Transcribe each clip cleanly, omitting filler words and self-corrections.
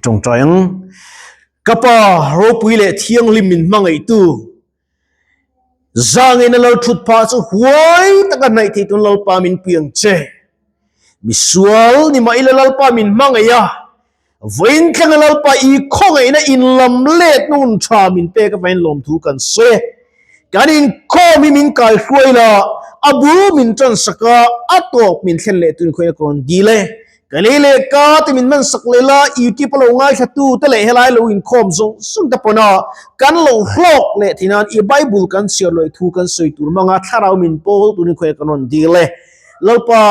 Tawngtai ang. Ka Pa ropui leh thianghlim min hmangaihtu, zangin a lo thut phah chu huai taka hnaih thei tun Lalpa min pui ang che. Misual ni mah ila Lalpa min hmangaih a, vawiin thlenga Lalpa i khawngaihna inlam let na hun tha min pek avangin lawmthu kan sawi e. Kan inkhawm hi min kaihruai la, a bul min tansak a, a tawp min thlen leh tun khawiin a rawn dil e. Ka lei leh ka te min hman sak leh la, YouTube a lo ngaithla tu te leh helai lo inkhawm zawng zawng te pawn a, kan lo hlawk leh thei nan i Bible kan chhiar lawih thu kan sawi tur hmang a, thlarau min pawl turin khawiah kan rawn dil e. Lalpa,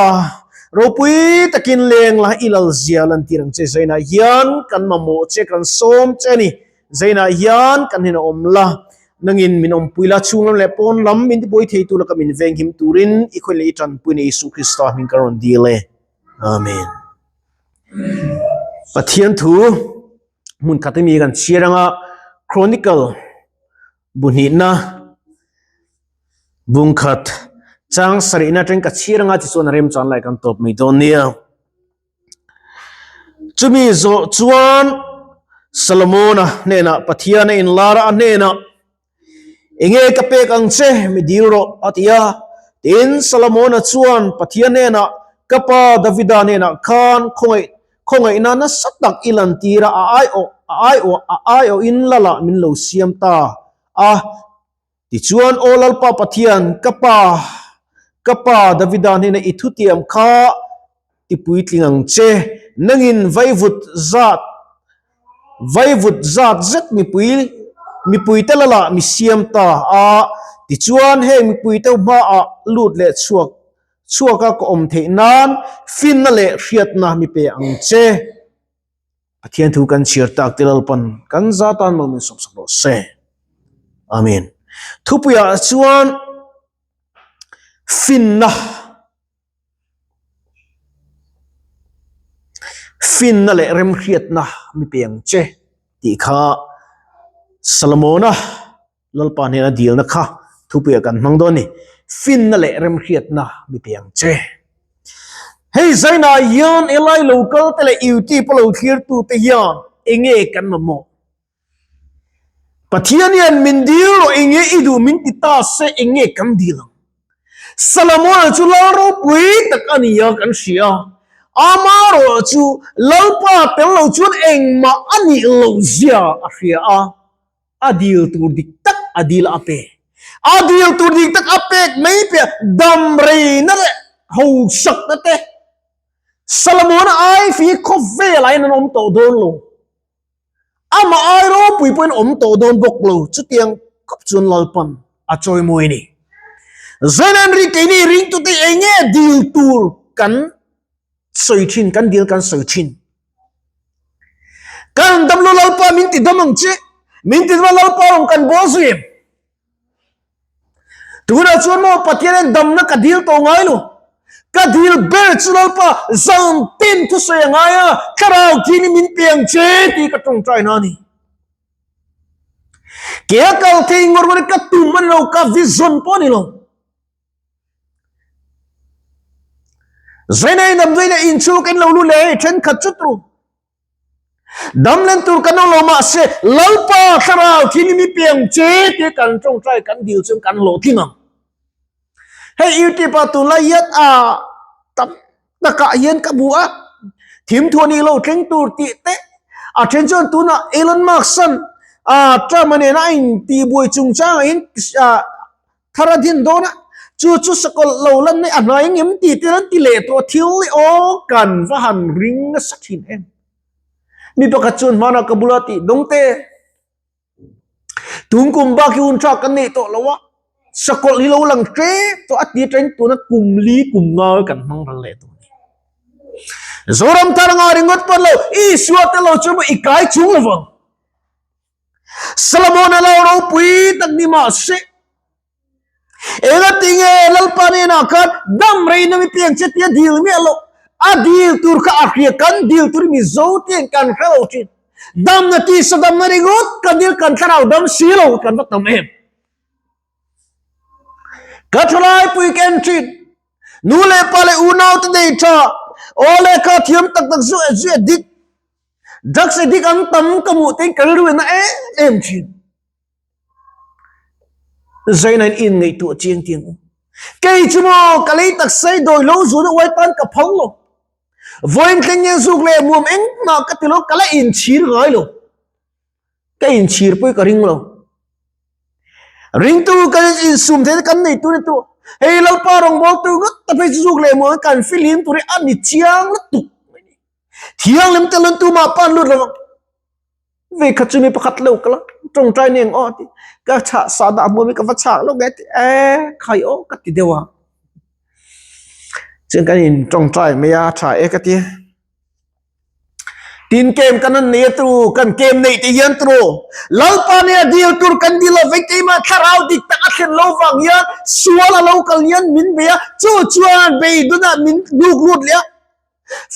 ropui takin leng la i lal zia lantir ang che Zainah hian kan mamawh che kan sawm che a ni. Zainah hian kan hnenah awm la, nangin min awmpui la, chhung lam leh pawn lam min tibuai thei tur laka min venghim turin i khawi leh i tanpuina Isu Krista hming kan rawn dil e. Amen. Pathian thu hmun khat ami kan chhiar anga Chronicle bu hnihna bungkhat chang sarihna atang ka chhiar anga tichuan a rem chan lai kan tawp mai dawn nia. Chumi zawh chuan Solomona hnenah Pathian a inlar a, a hnenah Enge ka pek ang che, mi dil rawh, a ti a. Tin, Solomona chuan Pathian hnenah, Ka pa Davida hnenah khan khawngaih khawngaihna nasa tak i lantir a, a aiawh a aiawh a aiawhin lalah min lo siam ta a. Tichuan, Aw Lalpa Pathian, ka pa, ka pa Davida hnena i thutiam kha ti puitling ang che, nangin vaivut zat vaivut zat zet mipui mipuite lalah mi siam ta a, tichuan heng mipuite hmaah lut leh chhuak chhuaka ka awm theih nan finna leh hriatna mi pe ang che. Pathian thu kan chhiar tak te Lalpan kan za tan mal min sawmsak rawh se. Amen. Thupuiah chuan finna Finna leh remhriatna mi peng che tih kha Solomona Lalpa hnena dilna kha thupuiah kan hmang dawn a ni. Finna leh remhriatna mi peng che. Hei zainah hian helai lo kal te leh YouTube a lo thlir tute hian enge kan mamawh? Pathian hian min dil rawh enge i duh min ti ta se enge kan dil ang. Solomon-a chu lal ropui tak a ni a kan hria. Amaherawh chu Lalpa tel lo chuan engmah a nih loh zia a hria a, a dil tur dik tak a dil a pe. A dil tur dik tak a pek mai piah dam reina leh hausakna te Solomon-a ai fi khawvelah hian an awm tawh dawn lo. Amah ai ropui pawhin awm tawh dawn bawk lo, chutiang khawp chuan Lalpan a chawimawi a ni. Zain ri keini ringtute eng nge dil tur kan sawi thin, kan dil kan sawi thin. Kan damlo Lalpa min ti dam ang che, min ti dam Lalpa awm kan bawl zui em? Tunah chuan maw Pathian hian damna ka dil tawh ngai lo. Ka dil ber chu Lalpa zan tin thusawi a ngai a, thlarau thing hi min pe ang che tih ka tawngtai na a ni. Ke a kal thei ngawr ngawr hi ka tum a ni lo, ka vision pawh a ni lo. Zainai damdawiin a inchhung ka in lo lut leh hei thenkhat chu tru. Damlen tur kan awm lo mahse Lalpa thlarau thil hi mi piang che tia kan tawngtai kan dil chuan kan hlawhtling ang. Hei YouTube ah tunlai hian a tam takah hian ka hmu a, thimthuah nih lo thleng tur tih te a then chuan tunah Elon Musk an Trump a nena a intihbuai chungchangah hian Thar a din dawn a, chu chu sakawlh lo lan mai a hnai ngem ti te an ti leh tawh a, thil hi aw kan va han ring nasa thin em. Mi pakhat chuan hmanah ka bula tih dawng te, tun kum bak hi hun tha kan neih tawh lo a, sakawlh hi lo lang tlem tawh a ti atangin tuna kum li kum nga kan hmang ral leh tawh a ni. Zoram thar anga ringawt pawn lo, Isua te lo chu i kai chung lo vang. Solomon a lo ropui tak ni mahse enga tinge Lalpa hnenah khan dam reina mi piang che tia dil miah lo a dil tur kha a hria kan dil tur Mizo ten kan hre lo thin damna tisa damna ringawt kan dil kan thlarau dam si lo kan va tam em ka thalai pui ka en thin nu leh pa leh unau te nei tha aw lehkha thiam tak tak zu zu dik. Drugs addict an tam ka hmuh te ka rilru in a em em thin. Zaina in in ngaihtuah chiang tiang u. Kei chu maw ka lei taksa i dawi lo zun a uai tan ka phal lo. Vawiin thleng nge zuk leh muam engmah ka ti lo ka la inchhir ngai lo. Ka inchhir pawh hi ka ring lo. Ringtu kan insum theih na kan nei tur ni tu. Hei Lalpa rawngbawltu ngawt ta phei chu zuk leh muam kan fihlim tur hi a ni chiang lutuk. Thianghlim te lun tumah pan lut lo. Ve khat chu mi pakhat lo kala tawngtai neng aw ti ka chah sa dah hmuam i ka va chak lo nge ti e khai aw ka ti deuh a. Chuan kan in tawngtai mai a tha e ka ti. Tin kem kan an nei a tru kan kem neih te hian tru Lalpa nia dil tur kan dil lo vei keimah thlarau dik tak a thlen lo vang hian sual a lo kal hian min bei a chu chuan beidawna min hnuk lut leh a.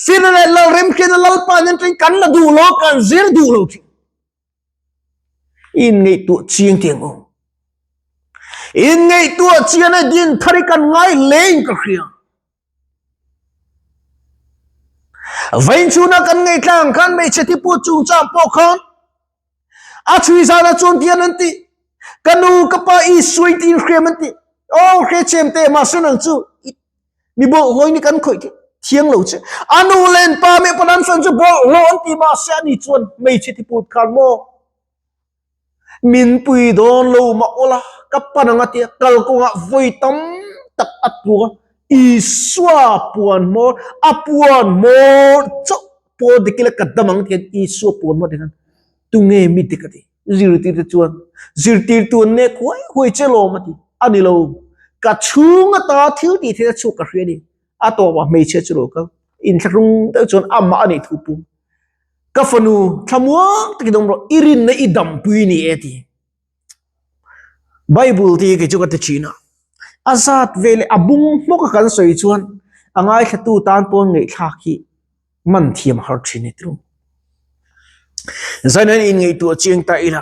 Fina leh Lalremhriana Lalpa nen ṭin kan la duh lo, kan zir duh lo ṭhin. Inngaihtuah chiang tiang aw. Inngaihtuah chian a din thar hi kan ngai hle in ka hria. Vain chhuna kan ngaihtlang khan hmeichhe thipu chungchang pawh khan a chhui zana chuan tian an ti. Ka nu ka pa i suai tiin hriam an ti. Aw hrechem te mahse nang chu Mi bawlhhlawh in kan khawih thiang lo che. A nu le an pa meh pawn an fan chu bawlhhlawh an ti mahse ani chuan hmeichhe tiput khan maw min pui dawn lo mah ula ka pan ang a tia kalkawngah vawi tam tak a tluk a, Isua puan hmawr a puan hmawr chauh pawh dik ila ka dam ang tihian Isua puan hmawr tikhan tunge mi dik a ti. Zirtirte chuan zirtirtu an nek huai huai che lawm a ti. A ni lo, ka chhung ata thil tih theihna chhuak ka hria a ni. A tawpah hmeichhia chu lo kal. Inthlahrung deuh chuan amah a nih thu pum. Ka fanu thlamuang takin awm rawh, i rinna i dampui ni e ti. Bible te hi kei chu ka ti thin a, a zat veleh a bung hmawk a kan sawi chuan a ngaithlatu tan pawn ngaihthlak hi man thiam har thin ni tru. Zain an inngaihtuah chiang ta ila.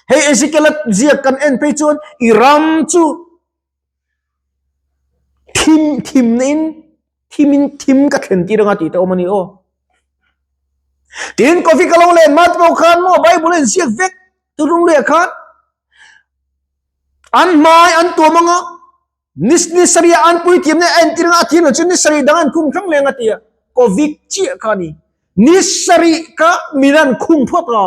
Hei Ezekiel a ziak kan en phei chuan i ram chu thim thim na in thim in thim ka thlen tir anga tih te awm a ni aw. Tin coffee ka lo len mat pawh khan maw Bible in ziak vek tulung luiah khan an hmai an tuam anga Ni ni sarih ah an puithiamna a entir anga a thil lo chu ni sarih dang an khung hrang leng a ti a, Covid chiah kha a ni. Ni sarih kha min an khung phawt a,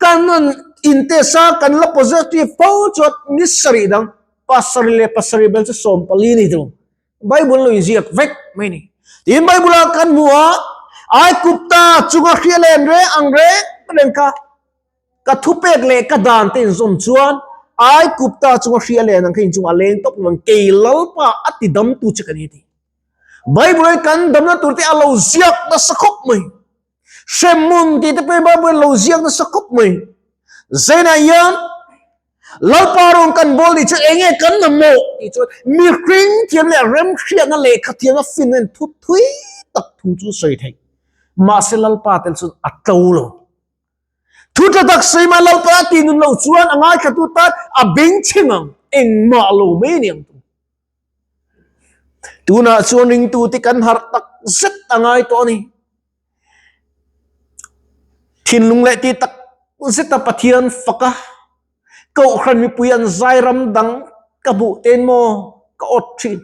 kan rawn in test a, kan la positive fo chuan ni sarih dang pasarih leh pasarih bel chu 14 ni tur. Bible lo inziak vek mai a ni. Tin Bible ah kan hmu a, Aigupta chunga hria len reng ang reng reng kha Ka thupek leh ka dan te inzawm chuan Aigupta chunga hria leh nang kha inchungah a leng tawp lo ang, kei Lalpa a ti damtu che ka ni a ti. Bible hi kan damna tur te a lo ziak nasa khawp mai. Hremhmun tih te pawhin Bible lo ziak nasa khawp mai. Zainah hian Lalpa rawn kan bawl nih chuan enge kan mamawh tih chuan mihring thiam leh remhriatna lehkha thiamna finna in thu thui tak thu chu sawi theih. Mahse Lalpa tel chuan a tlo lo. Thu tha tak sawi mah Lalpa a tih nun loh chuan a ngaithlatu tan a bengchheng ang, engmah lo mai a ni ang tu. Tunah chuan ringtute kan harh tak zet a ngai tawh a ni. Thinlung leh ti tak zeta Pathian faka Kohhran mipui an zai ram dang ka hmuh ten maw ka awt thin.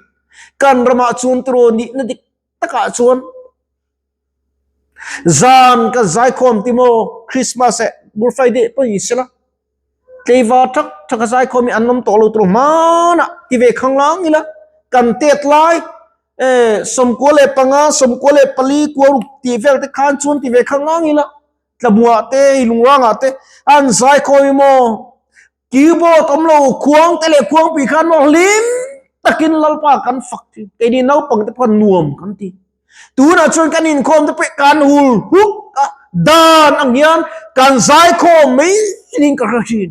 Kan ramah chuan tiraw nihna dik takah chuan Zan ka zaikhawm ti maw Christmas eh Good Friday pawh ni sela tleiva thak thak a zaikhawm hi an awm tawh lo tur hmanah ti ve khang lang ila kan tet lai eh 15 14 kuaruk tih vel te khan chuan ti ve khang lang ila tlamuah te lungrangah te an zaikhawm hi maw Keyboard awm lo khuang te leh khuangpui khan maw hlim takin Lalpa kan fak thin. Keini naupang te pawh nuam kan ti. Tunah chuan kan inkhawm te pawh kan hul huk a, dan ang hian kan zaikhawm mai in ka hre thin.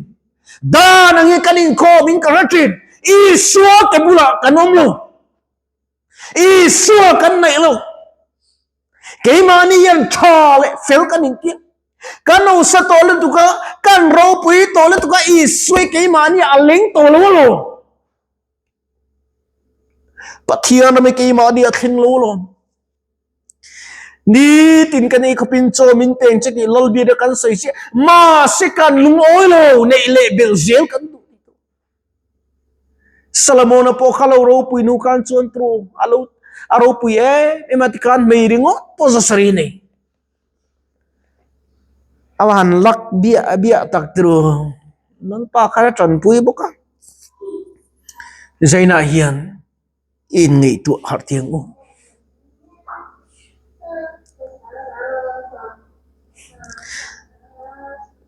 Dan ang hian kan inkhawm in ka hre thin. Isua ke bulah kan awm lo. Isua kan neih lo. Keimahni hian tha leh fel kan intia. Kan hausa tawh lutuk a, kan ropui tawh lutuk a, Isua hi keimahni a leng tawh lo alawm. Pathian ram hi keimahni a thleng lo alawm. Nitin kan ei khawpin chaw min peng che tih Lalbiakna kan sawi chiah. Mahse kan lungawi lo, neih leh belh zel kan duh tih tawh. Solomona pawh kha lo ropui nu khan chuan tru a lo a ropui em em a tikhan hmei ringawt pawh zasarih a nei. A han lak biah biah tak tru Lalpa khan a tanpui bawk a. Zainah hian. I inngaihtuah harh tiang u.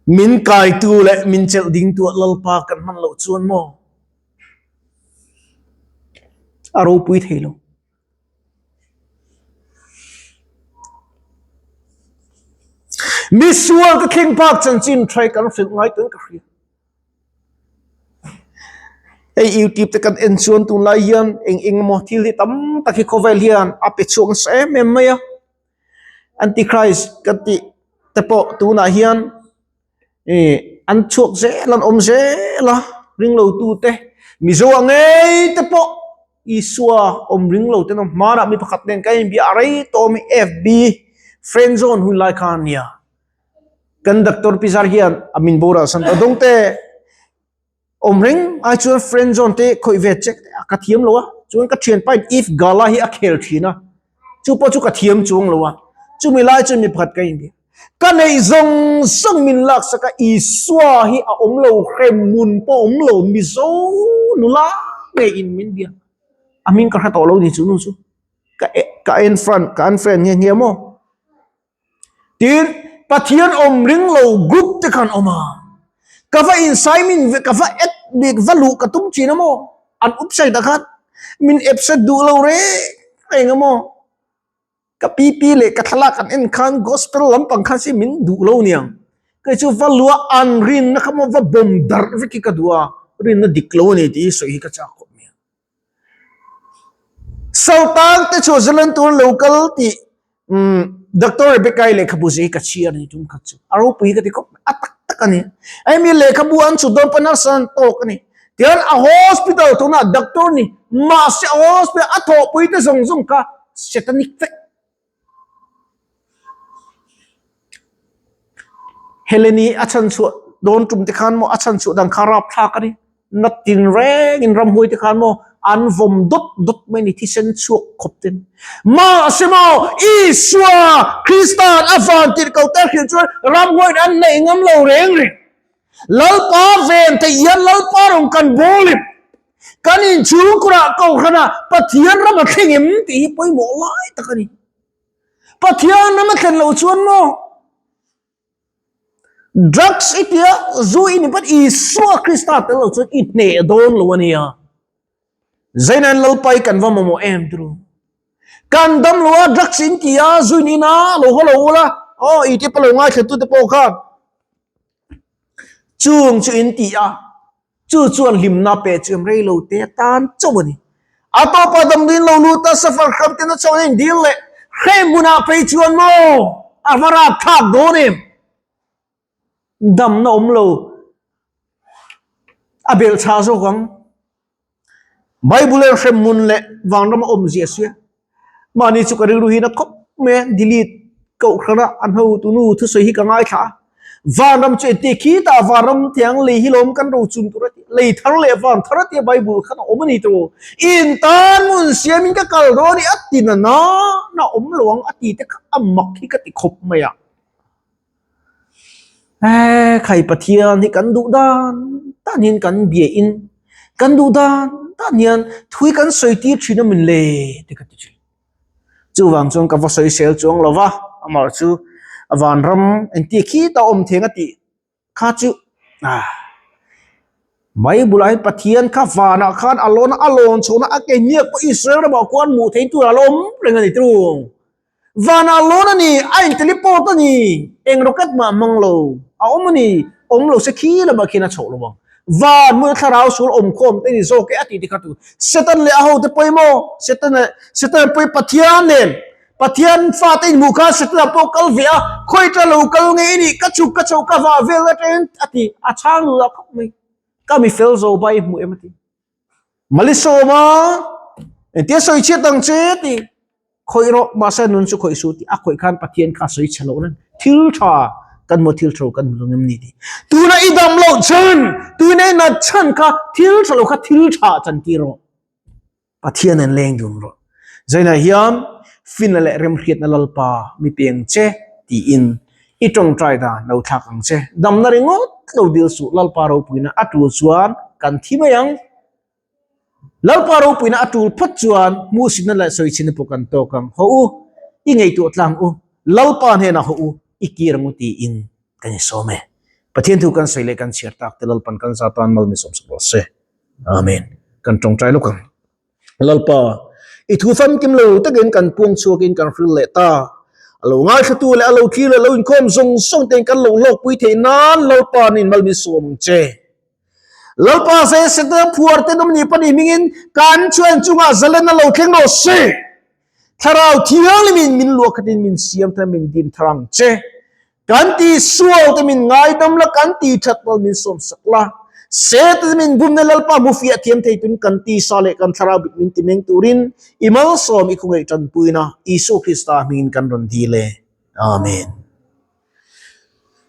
Min kaitu leh min chelh dingtuah Lalpa kan hman loh chuan maw a ropui thei lo. Misual ka thleng phak chanchin tha kan hrilh ngai tuin ka hria. Hei youtube te kan en chuan tunlai hian eng eng emaw thil hi tam tak hi khawvel hian a pe chhuak nasa em em mai a anti christ kan tih te pawh tunah hian ih an chhuak zel an awm zel a ringlo tu te mizo ang ngei te pawh Isua awm ringlo ten awm hmanah mi pakhat nen kan inbia a rei tawh awm hi fb friend zone hun lai khan a nia. Kan doctor pi zar hian a min boral san ta dawng te awm reng ai chuan friend zone te khawih ve check te ka thiam lo a chuan ka thian pa in if gala hi a khel thin a chu pawh chu ka thiam chuang lo a chumi lai chuan mi pakhat ka inbia ka neih zawng zawng min lak sak a Isua hi a awm lo hrem hmun pawh a awm lo Mizo nula ngei in min bia a hming ka hre tawh lo ni chu nu chu ka ka en friend ka unfriend nghe nghe maw. Tin, Pathian awm ring lo group te khan awm a. Ka va insai min ka va add bik va luh ka tum thin a maw? An website ah khan min accept duh lo reng reng a maw? Ka PP leh ka thlalak an en khan gospel lampang khan si min duh lo niang. Kei chu va luh a an rinna kha maw va bawm darh vek hi ka duh a, rinna dik lo a ni tih hi sawi hi ka chak khawp mai a. Saltan te chu Zealand tur lo kal tih Doctor Rebecca-i lehkhabu zia hi ka chhiar a ni tum khat chu. A ropui hi ka ti khawp mai, a tak tak a ni. Hei mi lehkhabu an chhut dawn pawn nurse an tawk a ni. Tichuan a hospital tunah doctor ni mahse a hospital a thawhpui te zawng zawng kha satanic vek. Heleni a chhan chhuah dawn tum te khan maw a chhan chhuah dan kha rapthlak a ni. Na tin rengin ramhuai te khan maw an vawm dawt dawt mai a ni thisen chhuak khawp ten. Mahse maw Isua Krista'n a van tirh ko te hrilh chuan ramhuaiin an neih ngam lo reng reng. Lalpa ven theih hian Lalpa rawn kan bawl em? Kan inchhungkurah kohhranah Pathian ram a thleng em tih hi pawimawh lai tak a ni. Pathian ram a thlen loh chuan maw drugs i tia zu i ni pawn Isua Krista tel loh chuan i hneh dawn lo a nia. Zainain Lalpa i kan va mamawh em turu. Kan dam lo a drugs in ti a zu in in a lo haw lo ula aw i te pawh lo ngaithla tu te pawh khan chung chu in ti a. Chu chuan hlimna pe chu em rei lo te atan chauh a ni. A tawpah damdawiin lo lut a, safar hram ten a chauh a indil leh hrem hunah phei chuan maw a va rapthlak dawn em? Damna awm lo a belhchhah zawk ang. Bible hian hremhmun leh vanram a awmzia a sia. Mahni chu ka rilru hi na khawp mai a, delete kohhran a an hotu nu thusawi hi ka ngaithla a. Vanram chu engti khitah vanram tiang lei hi lawm kan rochun tur a ti, lei thar leh van thar a tia Bible khan a awm a ni tawh. In tan hmun siamin ka kal dawn i a ti na na na awm lo ang a ti te kha a mak hi ka ti khawp mai a. Eee khai Pathian hi kan duh dan dan hian kan bia in kan duh dan dan hian thui kan sawi tir thin a min le te ka ti thin. Chuvang chuan ka va sawi sel chuang lo va, amah chu vanram engtia khita awm theng a tih kha chu ah Bible ah hian Pathian kha vanah khan a lawn a, a lawn chhohna a ke hniak pawh Israel ramah khuan hmuh theih tur a la awm reng a ni tung. Vanah lawn a ni, a in teleport a ni, eng rocket mah hmang lo a awm a ni, awm lo se khi lamah khian a chhoh lo ang. Van hmun a thlarau sual awm khawm te ni zawk e a tih te kha tu. Satan leh a hote pawimawh, Satan leh Satan pawih Pathian nen Pathian fate inhmuh khan Setana pawh kal ve a, khawi ta lo kal nge i nih, ka chhuk ka chho ka vah vel atangin a ti, a chhang duh lah khawp mai. Ka mi fel zo bai hmuh em a ti. Malisawma, engtia sawi chhiat ang che ti. Khawih rawh, mahse nun chu khawih suh tih a khawih khan Pathian kha a sawi chhe loh reng. Thil tha kan hmu, thil tha lo kan hmu lo ngem ni tih. Tuna i dam loh chhan, tuna i nat chhan kha thil tha lo kha thil tha chan tir rawh. Pathian an leng dun rawh. Zainah hian finna leh remhriatna Lalpa mi peng che tiin i tawngtai dan lo thlak ang che. Damna ringawt lo dil suh Lalpa ropuina a tul chuan kan thi mai ang. Lalpa ropuina a tul phawt chuan hmuhsitna leh sawichhina pawh kan tawk ang. Haw u, i ngaihtuah tlang u, Lalpa hnenah haw u, i kir ang u tiin kan insawm e. Pathian thu kan sawi leh kan chhiar tak te Lalpan kan za tan mal min sawmsak rawh se. Amen. Kan tawngtai lawk ang. Lalpa, i thu famkim lo takin kan puang chhuakin kan hril leh ta. A lo ngaithlatu leh a lo thlir leh lo inkhawm zawng zawng tein kan lo hlawkpui theih nan Lalpa nin mal min sawm ang che. Lalpa se Satan phuar te nawm ni pani hmingin kan chuan chungah zalen a lo thleng rawh se. Thlarau thianghlimin min luah khatin min siam thar min dim thar ang che. Kan ti sual te min ngaidam la, kan ti that mal min sawm sak la. Satan min bumna Lalpa hmu fiah thiam thei tun kan ti sa leh kan thlarau bik min ti meng turin i malsawm i khawngei tanpuina Isua Krista hmingin kan rawn dil e. Amen.